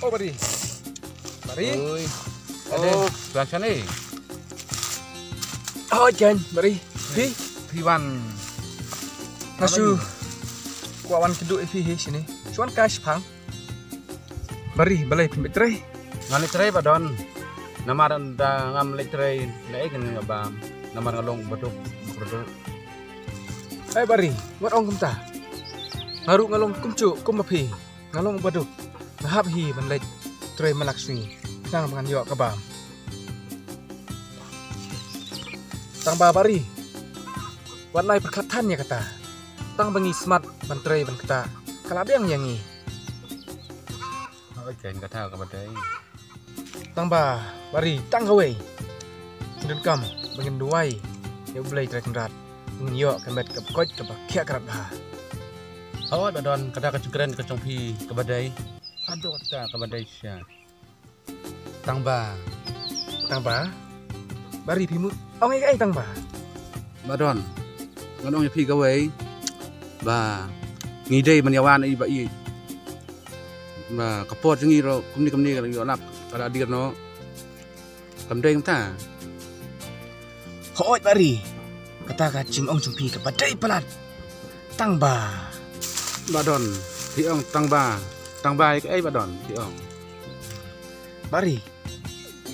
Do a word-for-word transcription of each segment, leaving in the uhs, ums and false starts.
Oh, Bari. Bari. Oi. Oh, tuan shane. Oh, jan, Bari. Phi, phi wan. Nga shu kwah wan kynduh ïa phi hi shane. Shu wan kai shipang. Bari, balei phim leit trei? Ngan leit trei, Bah Don. Namar da ngam leit trei, lei kan nga bam. Namar nga long baduk, baduk. Hai Bari, wat ong kumta. Nga ruh nga long kumjuh, kum ma phi. Nga long baduk. Nga hap hi ban leit trei man la ka sngi. Khnang ba ngan ïoh ka bam. Tang ba Bari. Wat nai pyrkhat than ïa kata. Tang ba ngi smat ban trei ban kata. Ka la biang ïa ngi. Hooid, kata kaba dei. Tang ba Bari, tang kawei. Ngin donkam ba ngin duwai ïa U Blei Trai Kynrad. Ngin ïoh ka met kaba koit kaba khiah krad bha. Hooid, Bah Don, kata ka jingkren ka jong phi kaba dei. Haduh kata kaba dei shisha. Tang ba. Tang ba. Bari, phi mut ong ïa kaei tang ba? Bah Don, ngan ong ïa phi kawei. Ba ngi dei ban ïawan ïa i Bah Ïeit. Ba ka por jong ngi ruh kumne kumne ka la ïoh lap, ka la dier noh. Kam dei kumta. Hooid Bari. Kata ka jingong jong phi kaba dei palat. Tang ba. Bah Don, phi ong tang ba. Tang ba ïa kaei Bah Don, phi ong? Bari.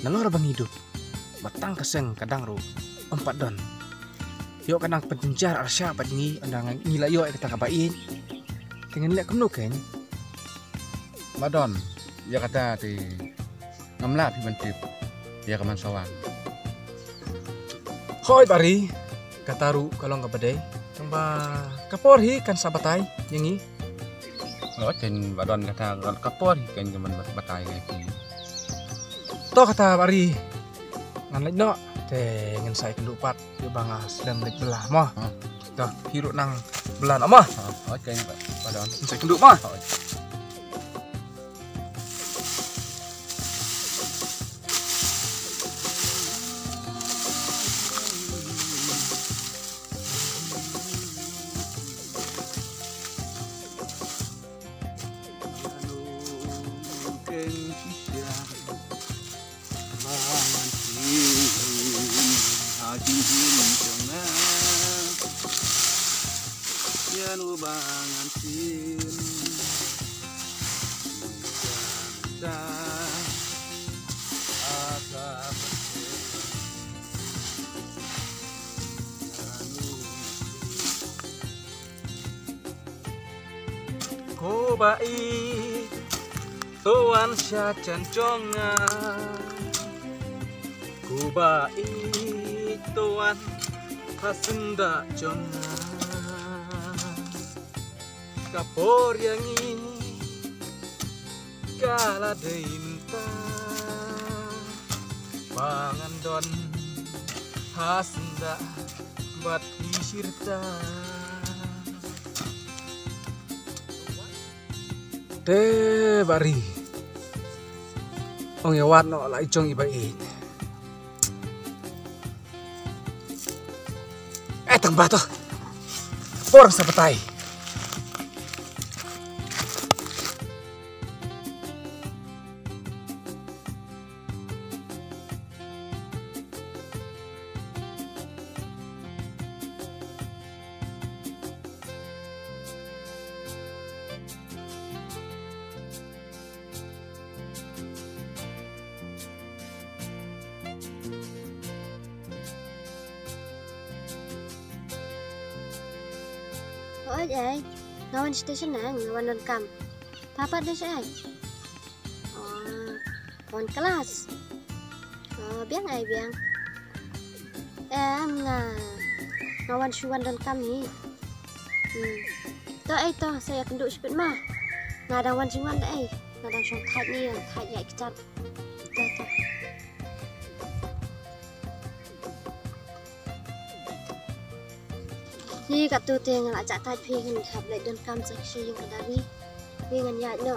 Nalor ba ngi duk, ba tang ka seng ka dang ruh ym pat don. Ïoh ka nang pynjynjar arshah pat ngi, ynda ngi la ïoh ïa kata kaba ïeit. Te ngin leh kumno kein? Bah Don, ïa kata te ngam lah phi ban tip ïa ka man sa wan. Hooid Bari, kata ruh ka long kaba dei. Tang ba ka por hi kan sa batai ïa ngi. Hooid, kein Bah Don, kata ka por hi kein ka man batai ïa ngi. To kata Bari. Ngan leit noh, te ngin sa ïakynduh pat ïa ba nga slem leit bylla mo. Ha. To, phi ruh nang bylla noh mo. Ha, hooid, kein Bah, Bah Don. Ngin sa ïakynduh mo. Hooid. Ko Bah Ïeit, to wan sha jan jong nga. Ko Bah Ïeit, to wan ha syndah jong nga. Ka por ïa ngi ka la dei mynta ba ngan don ha syndah bad phi shi rta. Te Bari. Ong ïa wat noh la i jong i Bah Ïeit. Eh, tang ba to. Por sa batai. Hooid ei, nga wan station na, nga wan donkam. Papa dei shaei? Oh, wan klas. Oh, biang ei biang. Em nga, nga wan shu wan donkam hi. Hmm. To ei to, sa ïakynduh shibit ma. Nga dang wan jingwan da ei. Nga dang shong thait ni, thait ïa i kjat. To to. Ni katto te nga la jah thait phi, ngan hap leit donkam sa sha ïing ka Dari. Ni ngan ïaid noh.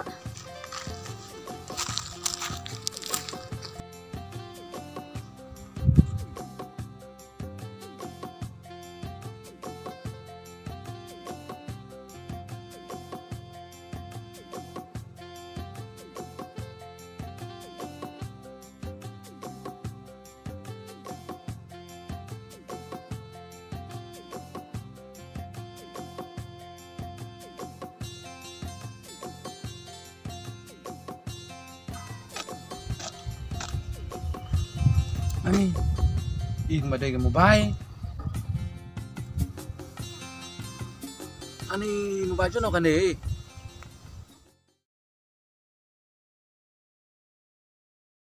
Ani. Ih, ma dei ka mobile. Ani, mobile jong no kane.